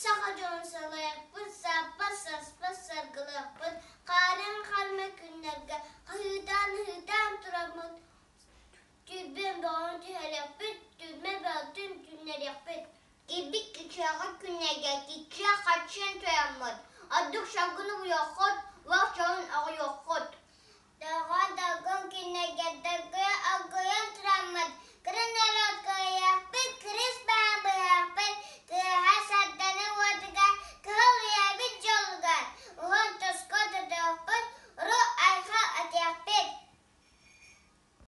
Саха дьонун салайыахпыт, сааппат, саспат саргылыахпыт, хаарын харма күннэргэ хаһыытаан-ыһыытаан тураммыт, түрбэн бөҕөнү түһэриэхпит, түрмэ бөҕөтүн түннэриэхпит. Кирбит кичээҕи күннэргэ киччээх хаччыан тураммыт, ордук саргыны уйуоххут, уох дьолун оҕуйуоххут. Дорҕоон долгун күннэргэ доргуйа оргуйан тураммыт, кырын норуот кыайыахпыт, кырыс баар.